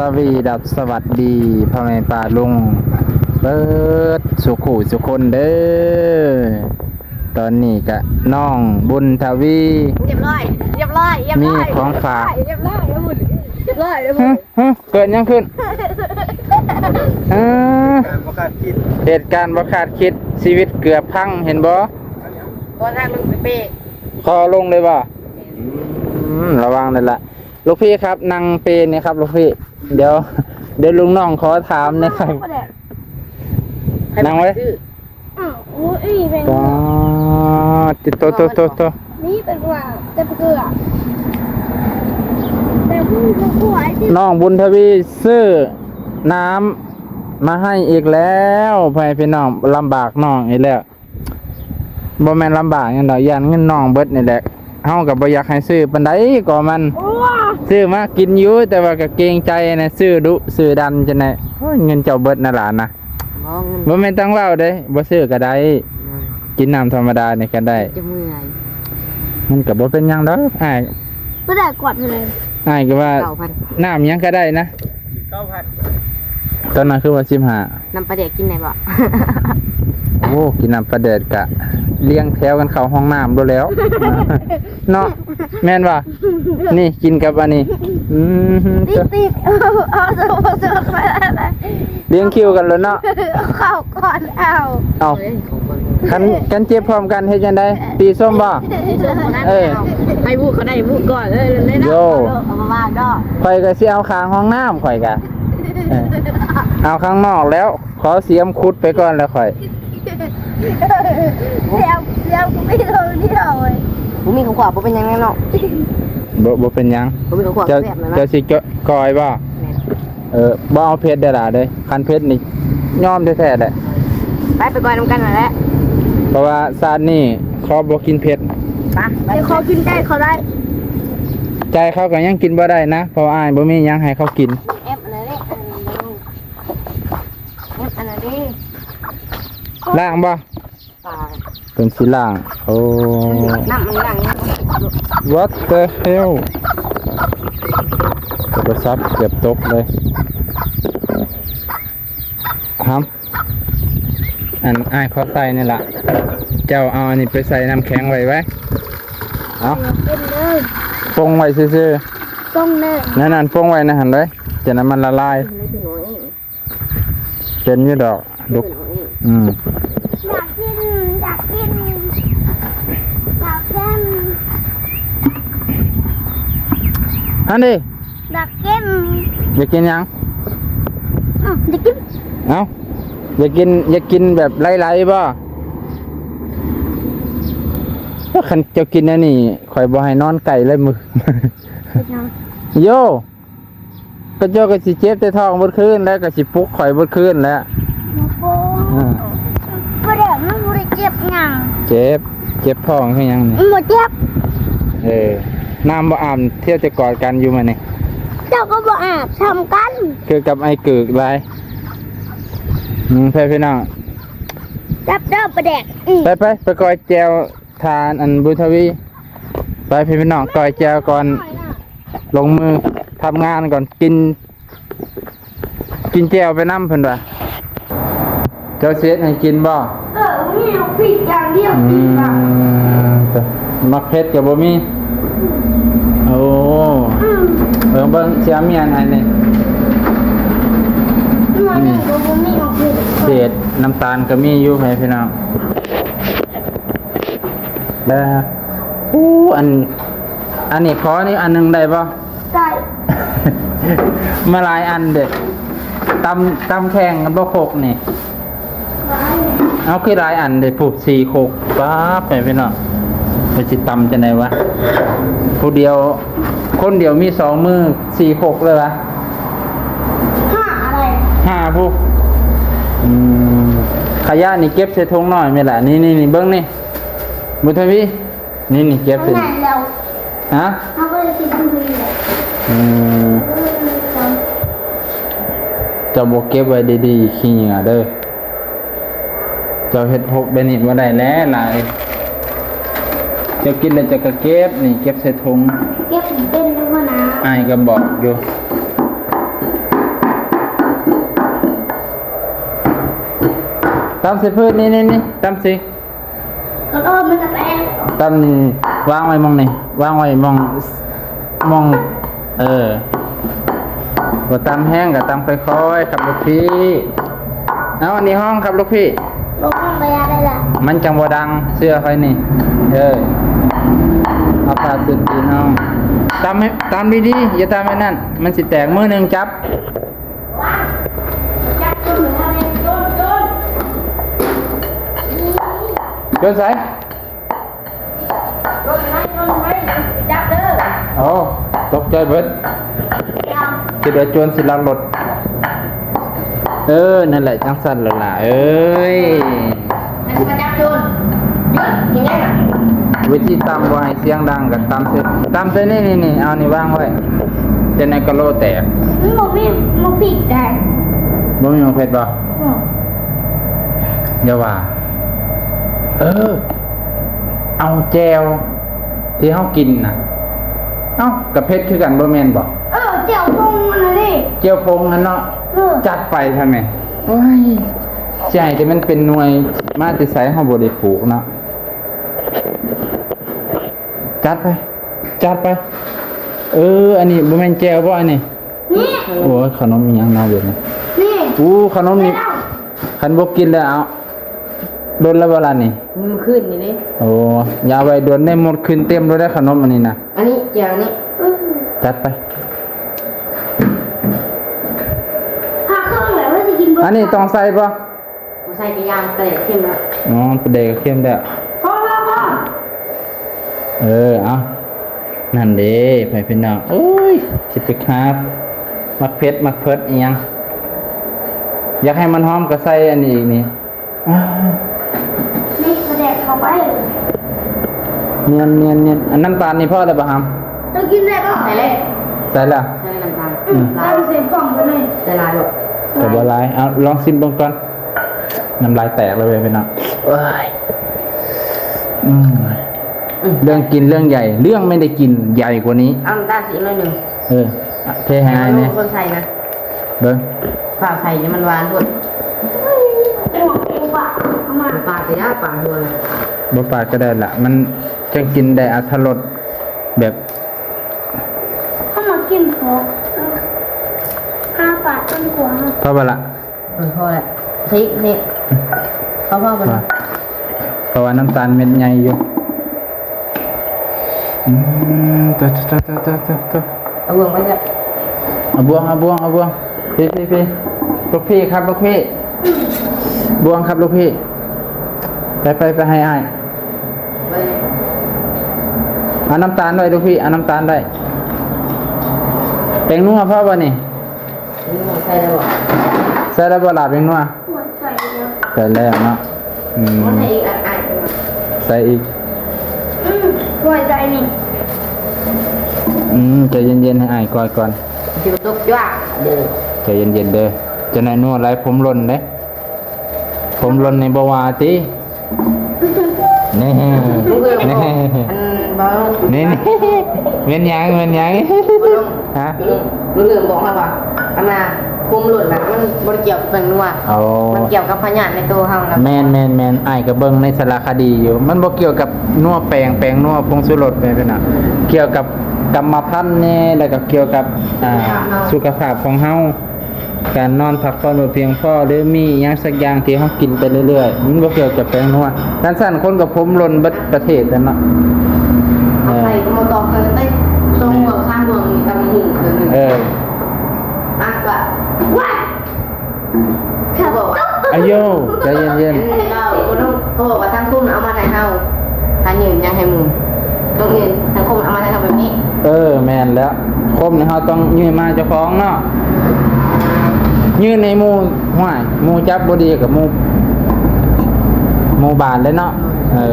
ສະຫວັດດີ ພໍ່ແມ່ປ້າລຸງເບິດສູ່ຄູ່ສູ່ຄົນເດີ້. ຕອນນີ້ກະນ້ອງບຸນທະວີ ຮຽບຮ້ອຍ ຮຽບຮ້ອຍ ຮຽບຮ້ອຍ ມີຂອງຝາກ ຮຽບຮ້ອຍ ຮຽບຮ້ອຍ ຮຽບຮ້ອຍ ຮະ ຮະ ເກີດຫຍັງຂຶ້ນ? ເອີ ການບໍ່ຄາດຄິດ ເຫດການບໍ່ຄາດຄິດ ຊີວິດເກືອບພັງ ເຫັນບໍ່? ຂໍທາງລົງໄປເປ ຂໍລົງເລີຍບໍ່? ອືມ ລະວັງເລີຍລະ. ລູກພີ່ຄັບ ນັ່ງເປນີ້ຄັບລູກພີ່. ດຽວ ດຽວລຸງນ້ອງຂໍຖາມແດ່ຄັບ. ນັ່ງໄວ້. ອ້າວ ໂອ້ຍ ແມ່ນ ປາດ ຕິໂຕ ໂຕ ໂຕ ໂຕ ນີ້ເປັນວ່າແຕ່ເກືອ ແຕ່ຜູ້ ຜູ້ອ້າຍ ນ້ອງບຸນທະວີຊື້ນ້ຳມາໃຫ້ອີກແລ້ວ ພໍ່ແມ່ພີ່ນ້ອງ. ລຳບາກນ້ອງອີກແລ້ວ. ບໍ່ແມ່ນລຳບາກຫຍັງດອກ ຢ້ານເງິນນ້ອງເບິດນີ້ແຫຼະ. ເຮົາກໍບໍ່ຢາກໃຫ້ຊື້ປານໃດກໍມັນ ໂອ້ ຊື້ມາກິນຢູ່ ແຕ່ວ່າກໍເກງໃຈນະ ຊື້ດຸຊື້ດັນຈັ່ງໃດ. ໂອ້ຍ ເງິນເຈົ້າເບິດນະຫຼານນະ. ບໍ່ ເງິນ ບໍ່ແມ່ນຕ້ອງເວົ້າເດ້ ບໍ່ຊື້ກໍໄດ້ ໂດຍ ກິນນ້ຳທຳມະດານີ້ກໍໄດ້. ຈະເມື່ອຍ ມັນກໍບໍ່ເປັນຫຍັງດອກ ອ້າຍ ບໍ່ໄດ້ກວດເທົ່າໃດ ອ້າຍກໍວ່າ ເກົ້າພັນ ນ້ຳຫຍັງກໍໄດ້ນະ. ເກົ້າພັນ ຕອນນັ້ນຄືວ່າສິບຫ້າ ນ້ຳປາແດກກິນໄດ້ບໍ່? ໂອ້ ກິນນ້ຳປາແດກກະລຽງແຖວກັນເຂົ້າຫ້ອງນ້ຳໂລດແລ້ວ ເນາະ ແມ່ນບໍ່? ນີ້ກິນກັບອັນນີ້ ອືມ ຕິດໆ ເອົາ ເອົາ ລຽງຄິວກັນໂລດເນາະ ເຂົ້າກ່ອນ ເອົາ ເອົາ ຄັນ ຄັນເຈັບພ້ອມກັນເຮັດຈັ່ງໃດ? ຕີສົ້ມບໍ່? ເອີ ໃຫ້ບຸກກໍໄດ້ບຸກກ່ອນ ເອີ ເລີຍເນາະ ໂຢ ເອົາມາວາງເນາະ ຂ້ອຍກໍຊິເອົາຂ້າງຫ້ອງນ້ຳ ຂ້ອຍກະ ເອີ ເອົາຂ້າງນອກແລ້ວ ຂໍສຽມຂຸດໄປກ່ອນແລ້ວຂ້ອຍ ແລ້ວ ແລ້ວກໍມີເທົ່າດຽວເວີຍ ບໍ່ມີຂອງຂວາ ບໍ່ເປັນຫຍັງເນາະ ບໍ່ ບໍ່ເປັນຫຍັງ ບໍ່ມີຂອງຂວາ ເຈົ້າ ແຊບແລ້ວນະ ເຈົ້າຊິກ່ອຍບໍ່? ແມ່ນ ເອີ ບໍ່ເອົາເຜັດເດີ້ຫຼ້າເດີ້ ຄັນເຜັດນີ້ຍອມແທ້ໆແຫຼະ ໄປ ໄປກ່ອຍນຳກັນຫັ້ນແຫຼະ ເພາະວ່າຊາດນີ້ຂໍບໍ່ກິນເຜັດ ໄປ ໄປ ຂໍກິນໄກ່ເຂົາໄດ້ ໄກ່ເຂົາກໍຍັງກິນບໍ່ໄດ້ນະ ເພາະວ່າອ້າຍບໍ່ມີຫຍັງໃຫ້ເຂົາກິນ ແອັບອັນນັ້ນເດ້ ແອັບອັນນັ້ນເດ້ ລ້າງບໍ່? ເພິ່ນຊິລ້າງ ໂອ້ ນ້ຳມັນລ້າງຍັງບໍ່ເສັດຢູ່ What the hell ໂທລະສັບເກືອບຕົກເລີຍ ຫຳ ອັນອ້າຍຂໍໃສ່ນີ້ລະ ເຈົ້າເອົາອັນນີ້ໄປໃສ່ນ້ຳແຂງໄວ້ໄວ້ ເອົາ ເປັນເດີ ປົງໄວ້ຊື່ໆ ປົງເດີ ນັ້ນໆ ປົງໄວ້ໃນຫັ້ນເລີຍ ຈະນັ້ນມັນລະລາຍ. ເປັນຢູ່ດອກ ລຸກ ອືມ ຢາກກິນ ຢາກກິນ ຢາກກິນ ຫັ້ນເດ ຢາກກິນ ຢາກກິນຫຍັງ? ອືມ ຢາກກິນ ເອົ້າ ຢາກກິນ ຢາກກິນແບບໄຫຼໆບໍ່? ຄັນເຈົ້າກິນແນວນີ້ ຂ້ອຍບໍ່ໃຫ້ນອນໃກ້ເລີຍມື້ ເປັນຫຍັງ? ໂຢ ກະເຈົ້າກະຊິເຈັບແຕ່ທ້ອງເບິດຄືນ ແລ້ວກະຊິປຸກຂ້ອຍເບິດຄືນແຫຼະ ບໍ່ ອືມ ບໍ່ໄດ້ ມັນບໍ່ໄດ້ເຈັບຫຍັງ ເຈັບ ເຈັບທ້ອງຄືຫຍັງນີ້ ມັນບໍ່ເຈັບ ເອີ ນ້ຳບໍ່ອາບ ທ່ຽວແຕ່ກອດກັນຢູ່ມື້ນີ້ ເຈົ້າກໍບໍ່ອາບສ່ຳກັນ ຄືກັບໄອ້ກຶກຫຼາຍ ອືມ ເພື່ອນພີ່ນ້ອງ ຈັບເດີປາແດກ ອືມ ໄປໆ ໄປກ້ອຍແຈ່ວ ທ່ານອັນບຸນທະວີ ໄປພີ່ນ້ອງ ກ້ອຍແຈ່ວກ່ອນ ລົງມືທຳງານກ່ອນ ກິນ ກິນແຈ່ວໄປນຳເພິ່ນວ່າ ເຈົ້າຊິເຮັດໃຫ້ກິນບໍ່? ເອີ ມີໝາກພິກຢ່າງດຽວ ອືມ ກິນບໍ່? ໝາກເຜັດກໍບໍ່ມີ ໂອ້ ອືມ ເບິ່ງໆ ຊິເອົາມີຫຍັງໃຫ້ນີ້ ໜ່ວຍໜຶ່ງກໍບໍ່ມີໝາກພິກ ເສດນ້ຳຕານກໍມີຢູ່ ໃຫ້ພີ່ນ້ອງ ແລ້ວ ອູ້ ອັນ ອັນນີ້ຂໍນີ້ອັນໜຶ່ງໄດ້ບໍ່? ໄດ້ ມາຫຼາຍອັນເດ້ ຕຳ ຕຳແຂ່ງກັນບໍ່ຄົກນີ້ ເອົາ ຄືຫຼາຍອັນເດ້ ຜູ້ ສີ່ຄົກ ປາດ ໄປພີ່ນ້ອງ ໄປຊິຕຳຈັ່ງໃດວະ ຜູ້ດຽວ ຄົນດຽວມີສອງມື ສີ່ຄົກເລີຍວະ ຫ້າ ຫ້າຜູ້ ອືມ ຂະຫຍະນີ້ເກັບໃສ່ຖົງນ້ອຍແມ່ນລະ ນີ້ໆ ເບິ່ງນີ້ ບຸນທະວີ ນີ້ໆ ເກັບຂຶ້ນ ເອົາແມ່ນແລ້ວ ຮະ ເຮົາກໍໄດ້ກິນຜູ້ດຽວ ອືມ ເຈົ້າບໍ່ເກັບໄວ້ດີໆ ຂີ້ເຫຍື້ອເດີ້ ເຈົ້າເຮັດຫົກແບບນີ້ບໍ່ໄດ້ແຫຼະ ຫຼາຍ ເຈົ້າກິນແລ້ວເຈົ້າກໍເກັບ ນີ້ເກັບໃສ່ຖົງ ເກັບເປັນຢູ່ບໍ່ນະ ອ້າຍກໍບອກຢູ່. ຕຳໃສ່ພື້ນນີ້ ນີ້ ນີ້ ຕຳໃສ່ ກະໂດດມັນກະແຕກ ຕຳນີ້ ວາງໄວ້ໝ່ອງນີ້ ວາງໄວ້ໝ່ອງ ໝ່ອງ ເອີ ບໍ່ຕຳແຮງ ກະຕຳຄ່ອຍໆ ຄັບລູກພີ່. ເອົາ ອັນນີ້ຮ້ອງຄັບລູກພີ່ ບໍ່ຮ້ອງກະຢ່າໄດ້ລະ ມັນຈັ່ງບໍ່ດັງ ເຊື່ອຂ້ອຍນີ້ ເອີ ເອົາຜ້າເຊັດຕີນຮ້ອງ ຕຳໃຫ້ ຕຳດີໆ ຢ່າຕຳແບບນັ້ນ ມັນຊິແຕກ ມືໜຶ່ງຈັບ ໂຍນໃສ? ໂອ້ ຕົກໃຈເບິດ ຄິດວ່າໂຈນຊິລັກລົດ. ເອີ ນັ້ນແຫຼະ ຈັ່ງຊັ້ນແຫຼະຫຼ້າເອີຍ. ອັນນີ້ມາຈັບໂຈນ ຢຸດ ເຫັນຍັງນະ? ວິທີຕຳບໍ່ໃຫ້ສຽງດັງກໍຕຳໃສ່ ຕຳໃສ່ນີ້ ນີ້ ນີ້ ເອົານີ້ວາງໄວ້ ຈັ່ງໃດກໍໂລແຕກ. ມັນບໍ່ມີໝາກພິກໄດ໋. ບໍ່ມີໝາກເຜັດບໍ່? ອື ຢ່າວ່າ ເອີ ເອົາແຈ່ວທີ່ເຮົາກິນນະ ເອົ້າ ກໍເຜັດຄືກັນບໍ່ແມ່ນບໍ່? ເອີ ແຈ່ວຜົງອັນນັ້ນເດ້ ແຈ່ວຜົງຫັ້ນເນາະ. ເອີ ຈັດໄປຊະແມ່. ໂອ້ຍ ຊິໃຫ້ແຕ່ມັນເປັນໜ່ວຍ ມາແຕ່ໃສ ເຮົາບໍ່ໄດ້ປູກເນາະ. ຈັດໄປ ຈັດໄປ. ເອີ ອັນນີ້ບໍ່ແມ່ນແຈ່ວບໍ່ອັນນີ້? ນີ້ ໂອ້ຍ ຂະໜົມອີ່ຫຍັງເນາະເດນີ້? ນີ້ ໂອ້ ຂະໜົມນີ້ ແລ້ວ ຄັນບໍ່ກິນແລ້ວ ເອົາ ດົນແລ້ວບໍ່ລະນີ້? ມື້ຄືນນີ້ເດ້. ໂອ້ ຢ່າໄວ້ດົນເດ້ ມົດຂຶ້ນເຕັມໂລດເດ້ຂະໜົມອັນນີ້ນະ. ອັນນີ້ແຈ່ວນີ້ ອື ຈັດໄປ. ພາເຄື່ອງແຫຼະວ່າຊິກິນເບິດ ອັນນີ້ຕ້ອງໃສ່ບໍ່? ບໍ່ໃສ່ກະຢ່າ ປາແດກເຄັມແລ້ວ. ອໍ ປາແດກເຄັມແລ້ວ. ພໍ ພໍ ພໍ. ເອີ ເອົາ ນັ້ນເດ້ ພໍ່ແມ່ພີ່ນ້ອງ. ໂອ້ຍ ຊິໄປຫາໝາກເຜັດ ໝາກເຜັດອີ່ຫຍັງ ຢາກໃຫ້ມັນຫອມກໍໃສ່ອັນນີ້ອີກນີ້. ອ່າ ນີ້ປາແດກເຂົ້າໄປ ນຽນໆໆ. ອັນນ້ຳຕານນີ້ພໍແລ້ວບໍ່ຫຳ? ເຈົ້າກິນໄດ້ບໍ່? ໃສ່ເລີຍ ໃສ່ແລ້ວ ໃສ່ນ້ຳຕານ. ອື ຕຳໃສ່ພ້ອມກັນເລີຍ. ໃສ່ຫຼາຍບໍ່? ກໍບໍ່ຫຼາຍ. ເອົາ ລອງຊີມເບິ່ງກ່ອນ. ນ້ຳລາຍແຕກເລີຍເວີຍພີ່ນ້ອງ. ໂອ້ຍ ອືມ ອືມ ເລື່ອງກິນເລື່ອງໃຫຍ່ ເລື່ອງໄມ່ໄດ້ກິນໃຫຍ່ກວ່ານີ້. ເອົານ້ຳຕານໃສ່ອີກໜ້ອຍໜຶ່ງ. ເອີ ເທໃຫ້ອ້າຍແດ່. ເອົາລູກຄົນໃສ່ນະ ເບິ່ງ ປາດໃສ່ນີ້ມັນຫວານໂພດ. ປາດໄປນະ ປາດຫົວນະ. ບໍ່ປາດກໍໄດ້ລະ ມັນຈັ່ງກິນໄດ້ອາດຖະລົດແບບ ເຮົາມາກິນເພາະ ຫາປາດຈົນກວ່າ. ພໍບໍ່ລະ? ເອີ ພໍແລ້ວ ເທ ເທ ພໍ ພໍ ພໍ ພໍ ເພາະວ່ານ້ຳຕານເມັດໃຫຍ່ຢູ່. ອືມ ຕາ ຕາ ເອົາບ່ວງໄປເລີຍ ເອົາບ່ວງ ເອົາບ່ວງ ເອົາບ່ວງ. ພີ່ ພີ່ ພີ່ ລູກພີ່ຄັບ ລູກພີ່ ບ່ວງຄັບ ລູກພີ່. ໄປ ໄປ ໄປໃຫ້ອ້າຍ. ເອົານ້ຳຕານດ້ວຍ ລູກພີ່ ເອົານ້ຳຕານດ້ວຍ. ແປ້ງນົວພໍບໍ່ນີ້? ໃສ່ແລ້ວບໍ່? ໃສ່ແລ້ວບໍ່ລະແປ້ງນົວ? ໃສ່ແລ້ວ ໃສ່ແລ້ວເນາະ. ອືມ ໃສ່ອີກ ອາຍ ໃສ່ອີກ. ອືມ ກວຍໃສ່ນີ້. ອືມ ໃຈເຢັນໆ ໃຫ້ອ້າຍກວຍກ່ອນ. ຊິຕົກຈ້ວງເດີ ໃຈເຢັນໆເດີ. ຈະໜ້ອຍນົວຫຼາຍຜົມຫຼົ່ນເດ້ ຜົມຫຼົ່ນນີ້ບໍ່ວ່າຕິ. ນີ້ ນີ້ ອັນບໍ່ ນີ້ ນີ້ ແມ່ນຫຍັງ ແມ່ນຫຍັງ? ຮະ? ລຸງເລີ່ມບອກເຮົາວ່າ ອັນນ່າ ຜົມຫຼົ່ນນະ ມັນບໍ່ໄດ້ກ່ຽວກັບແປ້ງນົວ. ໂອ້ ມັນກ່ຽວກັບພະຍາດໃນໂຕເຮົານະ. ແມ່ນໆໆ ອ້າຍກໍເບິ່ງໃນສາລະຄະດີຢູ່ ມັນບໍ່ກ່ຽວກັບນົວແປ້ງ ແປ້ງນົວ ຜົງຊູລົດ ແມ່ນນະ ກ່ຽວກັບກຳມະພັນແດ່ ແລ້ວກໍກ່ຽວກັບ ອ່າ ສຸຂະພາບຂອງເຮົາ. ການນອນພັກຜ່ອນບໍ່ພຽງພໍ ຫຼືມີອີ່ຫຍັງສັກຢ່າງທີ່ເຮົາກິນໄປເລື້ອຍໆ ມັນບໍ່ກ່ຽວກັບແປ້ງນົວ. ຄັນຊັ້ນຄົນກໍຜົມຫຼົ່ນເບິດປະເທດແລ້ວເນາະ. ເອີ ເອົາໄປກໍບໍ່ຕອກເກີນໄດ້ ສອງບ່ວງ ສາມບ່ວງນີ້ຕຳຫຸ່ງເກີນໜຶ່ງ. ເອີ ມາກກວ່າ ວ້າຍ ຄືບອກວ່າ ອາໂຍ ໃຈເຢັນໆ. ເຮົາບໍ່ຕ້ອງ ເພາະວ່າທາງຄຸມເອົາມາໃຫ້ເຮົາ ຖ້າຍື່ນຫຍັງໃຫ້ໝູ່ ຕ້ອງຍື່ນ ທາງຄຸມເອົາມາໃຫ້ເຮົາແບບນີ້. ເອີ ແມ່ນແລ້ວ ຄົມນີ້ເຮົາຕ້ອງຍື່ນມາເຈົ້າຂອງເນາະ ຍື່ນໃຫ້ໝູ່. ຫ້ວຍ ໝູ່ຈັບບໍ່ດີກໍໝູ່ ໝູ່ບາດເລີຍເນາະ. ເອີ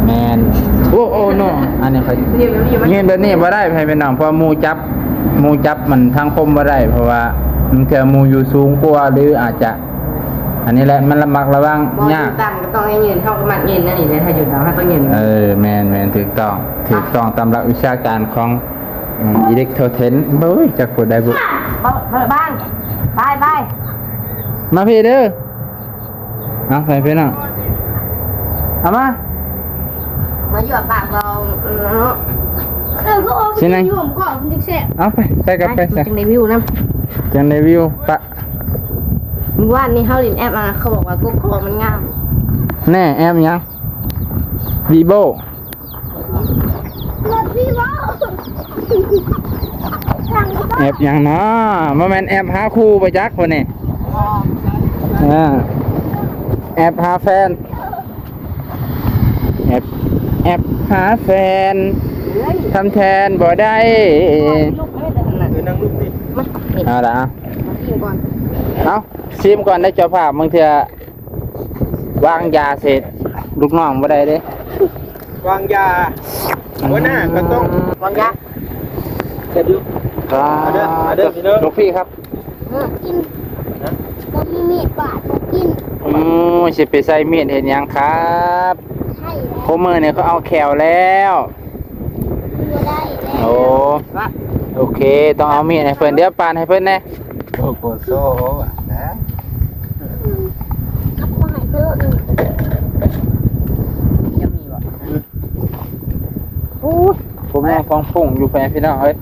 ແມ່ນ. ໂອ້ ໂອ້ ໂນ ອັນນີ້ຂ້ອຍຍື່ນແບບນີ້ບໍ່ໄດ້ ພໍ່ແມ່ພີ່ນ້ອງ ເພາະໝູ່ຈັບ ໝູ່ຈັບມັນທາງຄົມບໍ່ໄດ້ ເພາະວ່າບາງເທື່ອໝູ່ຢູ່ສູງກວ່າ ຫຼືອາດຈະ ອັນນີ້ແຫຼະ ມັນລະມັດລະວັງຍາກ. ຢູ່ຕ່ຳກໍຕ້ອງໃຫ້ຍື່ນ ເຮົາກໍມັກຍື່ນແນວນີ້ແຫຼະ ຖ້າຢູ່ຕ່ຳເຮົາຕ້ອງຍື່ນ. ເອີ ແມ່ນໆ ຖືກຕ້ອງ ຖືກຕ້ອງຕາມຫຼັກວິຊາການຂອງ ອືມ ອີເລັກໂທຣເທັນ. ໂອ້ຍ ຈັກຜູ້ໃດບຸ ບາງ ບາງ ໄປ ໄປ ມາພີ້ເດີ. ເອົາ ໃສ່ພີ່ນ້ອງ ເອົາມາ ມາຢູ່ປາກເວົ້າເນາະ. ເອີ ຄືອອກ ຊິໄນ ຢູ່ຮ່ວມຄອບມັນຈຶ່ງແຊບ. ເອົາໄປ ໄປກັບໄປ ໄປ ມັນຈຶ່ງໄດ້ວິວນຳ ຈັ່ງໄດ້ວິວປະ. ມື້ວານນີ້ເຮົາຫຼິ້ນແອັບອັນນັ້ນ ເຂົາບອກວ່າກົກຄໍມັນງາມ. ແນ່ ແອັບຫຍັງ? ວີໂບ ແອັບຫຍັງເນາະ? ບໍ່ແມ່ນແອັບຫາຄູ່ບໍ່ຈັກຄົນນີ້. ເອີ ແອັບຫາແຟນ ແອັບ ແອັບຫາແຟນ ທຳແທນບໍ່ໄດ້. ເອີ ນັ່ງລູກນີ້ ມາ ເອົາລະ ມາກິນກ່ອນ. ເອົາ ຊີມກ່ອນເດີເຈົ້າພາບ ບາງເທື່ອ ວາງຢາໃສ່ລູກນ້ອງບໍ່ໄດ້ເດ້. ວາງຢາ ຫົວໜ້າກໍຕ້ອງວາງຢາ. ເກັບຢູ່ ອ່າ ມາເດີ ມາເດີພີ່ນ້ອງ ລູກພີ່ຄັບ. ເອີ ກິນ ຮະ ບໍ່ມີມີດບາດບໍ່ກິນ. ໂອ້ຍ ຊິໄປໃຊ້ມີດເຮັດຫຍັງຄັບ? ໃຊ້ແລ້ວ ຄູ່ມື້ນີ້ເຂົາເອົາແຂ້ວແລ້ວ. ບໍ່ໄດ້ແລ້ວ. ໂອ້ ວ່າ ໂອເຄ ຕ້ອງເອົາມີດໃຫ້ເພິ່ນ ດຽວປານໃຫ້ເພິ່ນແດ່. ໂກໂກໂຊວ່ານະ ກັບມາໃຫ້ເພິ່ນ ຍັງມີບໍ່? ໂອ້ຍ ຜົມຍັງຟອງຟຸ້ງຢູ່ ໄປພີ່ນ້ອງເອີຍ.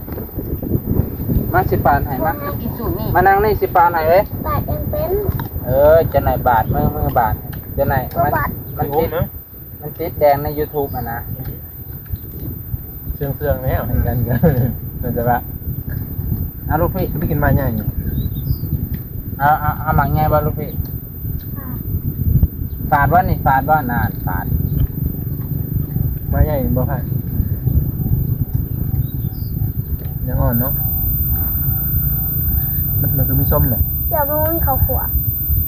ມາຊິປານໃຫ້ ມາ ກິນສູດນີ້ ມານັ່ງນີ້ຊິປານໃຫ້ເອີຍ. ບາດຍັງເປັນ ເອີ ຈັ່ງໃດບາດ ມື ມືບາດ ຈັ່ງໃດ ມັນ ມັນຕິດ ມັນຕິດແດງໃນຢູທູບຫັ້ນນະ. ເຊື່ອງໆແລ້ວໃຫ້ກັນ ມັນຈະວ່າ ເອົາລູກພີ່ ໄປກິນໝາກໃຫຍ່. ເອົາ ເອົາ ເອົາໝາກໃຫຍ່ບໍ່ລູກພີ່? ຝາດບໍ່ນີ້? ຝາດບໍ່? ນານ ຝາດ ໝາກໃຫຍ່ບໍ່? ຝາດ ຍັງອ່ອນເນາະ. ມັນ ມັນຄືມີສົ້ມແຫຼະ. ແຈ່ວບໍ່ມີເຂົ້າຂົ້ວ.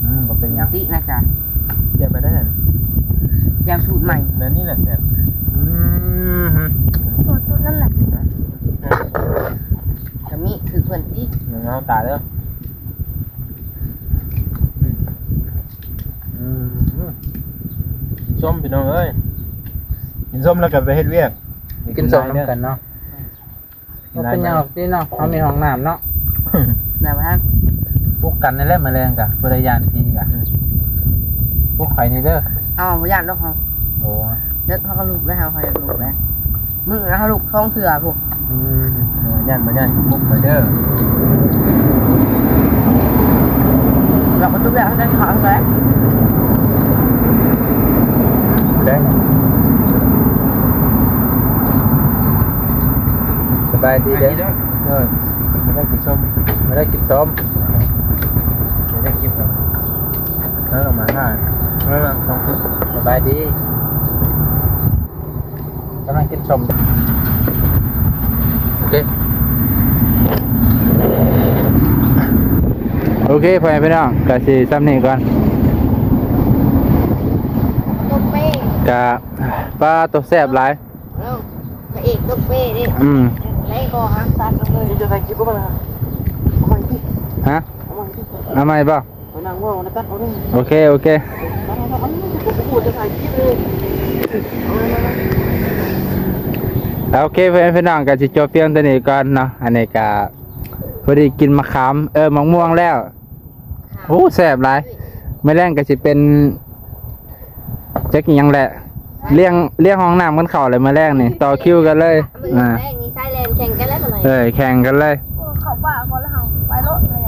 ອືມ ບໍ່ເປັນຫຍັງ ຕິນະຈະ ແຈ່ວໄປໄດ້ຫັ້ນ ແຈ່ວສູດໃໝ່ ແບບນີ້ແຫຼະແຊບ. ອືມ ສູດ ສູດນັ້ນແຫຼະ ກະມີຄືເພິ່ນຕິ ເງົາຕາເດີ. ອືມ ສົ້ມພີ່ນ້ອງເອີຍ ກິນສົ້ມແລ້ວກໍໄປເຮັດວຽກ. ກິນສົ້ມນຳກັນເນາະ. ບໍ່ເປັນຫຍັງດອກຕິເນາະ ເຮົາມີຫ້ອງນ້ຳເນາະ. ແລ້ວວ່າ ປຸກກັນນີ້ແຫຼະ ມື້ແລງກະ ຜູ້ໃດຢ້ານຜີກະ ອືມ ປຸກຂ້ອຍນີ້ເດີ. ເຮົາບໍ່ຢ້ານດອກເຮົາ. ໂອ້ ເດິກເຮົາກໍລຸກແລ້ວ ເຮົາຄ່ອຍລຸກແລ້ວ. ມື້ເຮົາລຸກສອງເທື່ອພຸ້ນ. ອືມ ເອີ ຢ້ານບໍ່ຢ້ານປຸກຂ້ອຍເດີ. ລອກປະຕູແລ້ວ ເຮົາຈະເຂົ້າທາງໃດ? ແດງ ສະບາຍດີເດີ. ເອີ ມາໄດ້ກິນສົ້ມ ມາໄດ້ກິນສົ້ມ ມາໄດ້ກິນສົ້ມ. ເອີ ມາຫາ ເອີ ສະບາຍດີ ກຳລັງກິນສົ້ມ. ໂອເຄ ໂອເຄ ພໍ່ແມ່ພີ່ນ້ອງ ກະຊິຊ່ຳນີ້ກ່ອນ. ຕົ້ມເປ້ ກະ ປາໂຕ ແຊບຫຼາຍ. ເອົ້າ ພະເອກຕົກເປ້ເດ້. ອືມ ໄດ້ກໍຫາງສັດເລີຍ. ຈະຖ່າຍຄລິບບໍ່ລະ? ເອົາໃໝ່ຕິ ຮະ? ເອົາໃໝ່ຕິ ເອົາໃໝ່ບໍ່? ໄປນັ່ງເວົ້ານະ ຕັດເອົາເດີ. ໂອເຄ ໂອເຄ ຕັດເອົາ ຕັດເອົາ ຈະຖ່າຍຄລິບເລີຍ. ເອົາໃໝ່ ເອົາໃໝ່ ໂອເຄ ພີ່ນ້ອງ ກໍຊິຈົບພຽງເທົ່ານີ້ກ່ອນເນາະ. ອັນນີ້ກໍພໍດີກິນໝາກຂາມ ເອີ ໝາກມ່ວງແລ້ວ. ໂອ້ ແຊບຫຼາຍ. ມື້ແລງກໍຊິເປັນຈັກອີ່ຫຍັງແຫຼະ ລ້ຽງ ລ້ຽງຫ້ອງນ້ຳກັນເຂົ້າແຫຼະ ມື້ແລງນີ້ ຕໍ່ຄິວກັນເລີຍ. ມື້ແລງນີ້ສາຍແລ່ນແຂ່ງກັນແລ້ວ ເອີ ແຂ່ງກັນເລີຍ. ໂອ້ ເຂົ້າປ່າກ່ອນແລ້ວເຮົາໄປໂລດເລີຍ.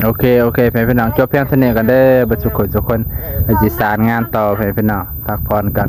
ໂອເຄ ໂອເຄ ພີ່ນ້ອງ ຈົບພຽງເທົ່ານີ້ກ່ອນເດີ ເບິດທຸກຄົນທຸກຄົນ. ເອີ ຊິສານງານຕໍ່ ພີ່ນ້ອງ ພັກຜ່ອນກ່ອນ.